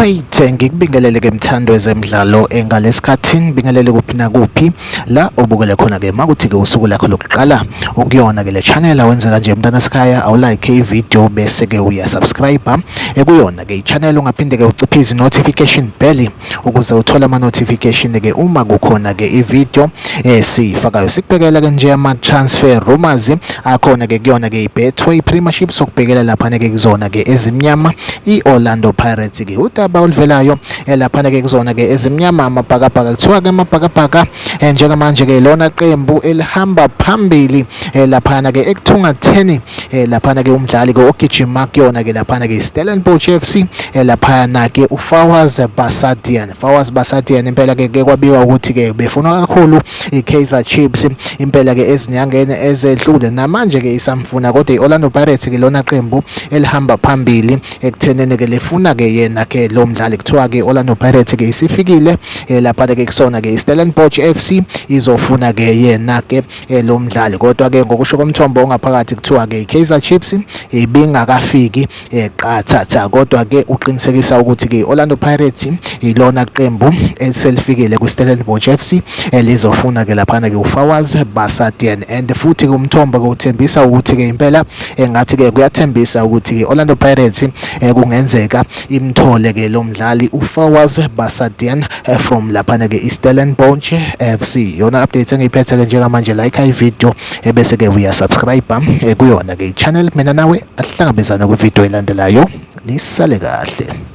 Alright, ngikubingelele ke mthando wezemidlalo engalesikhathi ngibingelele kuphi nakuphi la obukele khona ke makuthi ke usuku lakho lokuqala ukuyona ke le channel awenze kanje mntana sekhaya awulike i-video bese ke uyasubscribe ekuyona ke i-channel ungaphinde ke uciphe notification bell ukuze uthole ama-notification ke uma kukhona ke i-video esiyifakayo. Sikubhekela ke nje ama-transfer rumors akhona ke kuyona ke i-Betway Premiership, sokubhekela laphana ke kuzona ke ezimnyama i-Orlando Pirates ke udaba oluvelayo laphana ke kuzona ke ezimnyama amabhakabhaka. Kuthiwa ke amabhakabhaka njengamanje ke lona qembu elihamba phambili laphana ke ekuthungatheni laphana ke umdlali ke ogijima kuyona ke laphana ke Stellenbosch FC laphana ke uFawaz Basadian. Fawaz Basadian impela ke ke kwabiwa ukuthi ke befunwa kakhulu iKaizer Chiefs impela ke ezinyangeni ezedlule, namanje ke isamfuna, kodwa iOrlando Pirates ke lona qembu elihamba phambili ekuthenini ke lifuna ke yena ke lo mdlali. Kuthiwa ke Orlando Pirates ke isifikile lapha ke kusona ke iStellenbosch FC izofuna ke yena ke lo mdlali, kodwa ke ngokusho komthombo ongaphakathi kuthiwa ke iKaizer Chiefs ibingakafiki qathatha, kodwa ke uqinisekisa ukuthi ke Orlando Pirates ilona qembu eselifikile kwiStellenbosch FC elizofuna ke laphana ke uFawaz Basadian. And futhi umthombo ke uthembisa ukuthi ke impela engathi ke kuyathembisa ukuthi ke Orlando Pirates kungenzeka imthole ke lo mdlali uFawaz Basadian from laphana ke iStellenbosch FC. Yona update engiyiphethe ke njengamanje. Like i-video ebese ke uyasubscribe kuyona ke i-channel. Mina nawe ahlangabezana kwivideo elandelayo, nisale kahle.